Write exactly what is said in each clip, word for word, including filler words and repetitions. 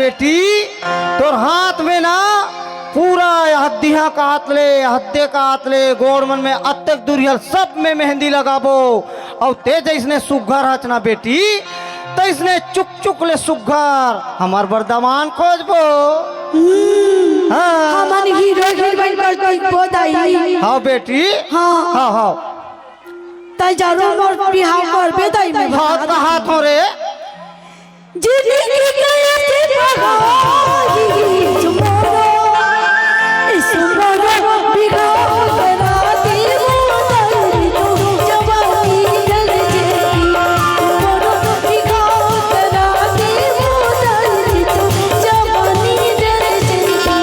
बेटी, तोर हाथ में ना पूरा हद्दिया कात ले, हद्दे कात ले, गोड़ मन में अतेक दुरिहल सब में मेहंदी लगाबो। अउ ते जइसने सुग्घर हच ना बेटी, तइसने चुक चुक ले सुग्घर हमर बर दमान खोजबो। हम्म, हाँ। हमन हीरो हीरोइन बर देखबो दाई। हाँ बेटी। हाँ। हाँ, हाँ। तै जरूर मोर बिहाव करबे दाई, मैं हाँ, बता कहा देथों रे। जिंदगी के ऐसे बहाई, सुमरो, सुमरो, बिगाड़ करा दे वो दर्द, जवानी जल जाएगी। सुमरो, बिगाड़ करा दे वो दर्द, जवानी जल जाएगी।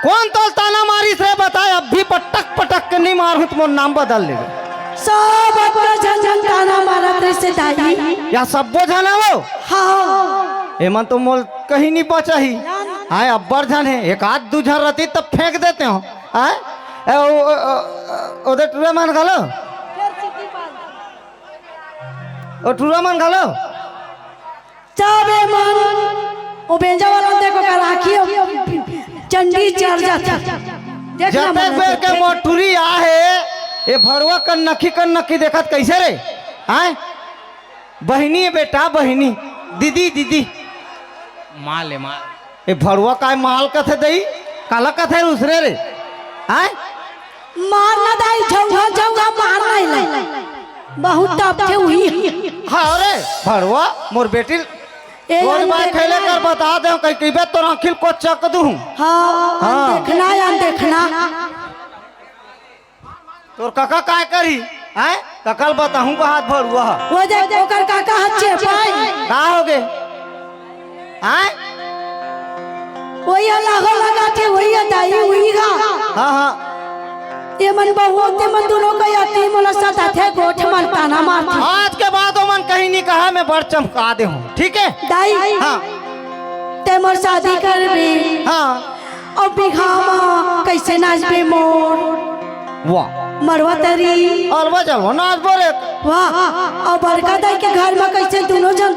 कोन तोला ताना मारिस रे? बताय, अभी पटक पटक के नहीं मारहूं त मोर नाम बदल लेबे। सब अतका झन झन ताना मारत रहिसे दाई। या सब्बो झन हे वो? हाँ। एमन तो मोला कहीं नहीं बचाही। हाँ, अब्बड़ झन हे, एक आध दू झन रहती तब फेंक देते हो। हाँ? ए, ओ, ओ, ओ, ओ, ओदे टूरा मन घलो? ओ टूरा मन घलो? जाबे मन, ओ बेंजा वाला देखो, कर आँखी चंडी चढ़ जाथे। देख ना जतेक मन बेर के देखते। मोर टूरी आहे, ए भड़वा कन नखी कन नखी देखत कइसे रे? आय? बहिनी हे बेटा, बहिनी। दीदी, दीदी। माल हे, माल। ए भड़वा काय माल कथे दई? काला कथे रुसरे रे? आय? मार ना दाई, झौंघा, झौंघा मार नहीं ले। बहुत तपथे उही। हाँ रे, भड़वा, मोर बेटी ए, रोज बात खेले कर बता दे, कहीं कहीं तोर आँखिल को चक दूँ। हाँ, हाँ। देखना या देखना। तोर काका काय करी? हैं? कका ल बताहूँ का हाथ भड़वा ह। वो देख, ओकर काका ह चेपाई। का होगे? हैं? वही ह लाहो लगाथे, वही ह दाई, वही ह। हाँ, हाँ। ये मन बहू, ते मन दूनों का याती मोला सताथे, गोठ मन ताना मारथे। आज के बाद ओमन कहीं नहीं कहा, मैं बड़ चमका दे हूँ, ठीक है? दाई। हाँ। ते मोर शादी करबे। हाँ। अउ बिहाव म कइसे नाचबे मोर? वाह। मड़वा तरी। अलवा जलवा नाचबो रे। वाह। अउ बड़का दाई के घर म कइसे दूनों झन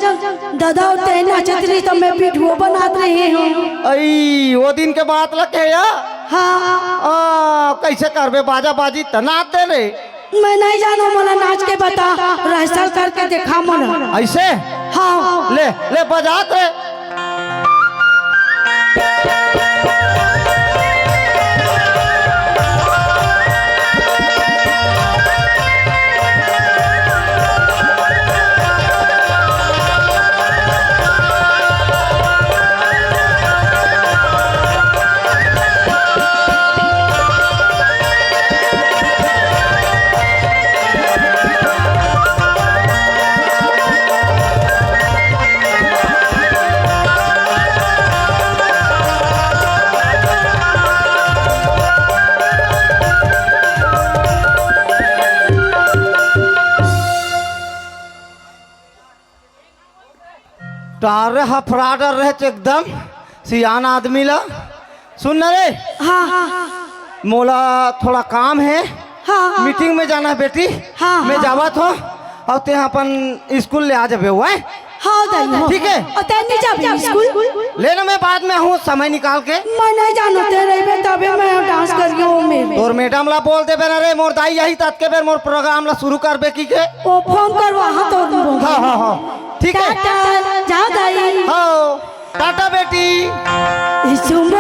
ददा अउ ते नाचत रही, त मैं वीडियो बनात रहे हूँ। अई, वो दिन के बात ल कहे या? हाँ। आ, कइसे करबे, बाजा बाजी त नाच दे रे। मैं नहीं जानों, मोला नाच के बता, rehearsal करके देखा मोला। अइसे? हाँ। ले, ले बजात रे। टार हफड़ा डर रहे एकदम सियान आदमी ला। सुन न रे, हाँ, हाँ, हाँ। मोला थोड़ा काम है, हाँ, हाँ, मीटिंग में जाना है बेटी। हाँ, मैं हाँ। जावत हूँ। अउ तें अपन स्कूल ले आ जाबे, हुआ है? हाँ दाई, हाँ। ठीक है। अउ तें नहीं जाबे स्कूल? ले ना, मैं बाद में आहूँ समय निकाल के। मैं नहीं जानों, तें रहिबे तभे मैं डांस करिहूँ में। तोर मैडम ला बोल देबे ना रे, मोर दाई आही ततके बेर मोर प्रोग्राम ला शुरू करबे कहिके। ओ फोन करवा, हाँ तो हाँ हाँ हाँ, ठीक है। टाटा, जाओ दाई। हाँ, टाटा बेटी। इस उम्र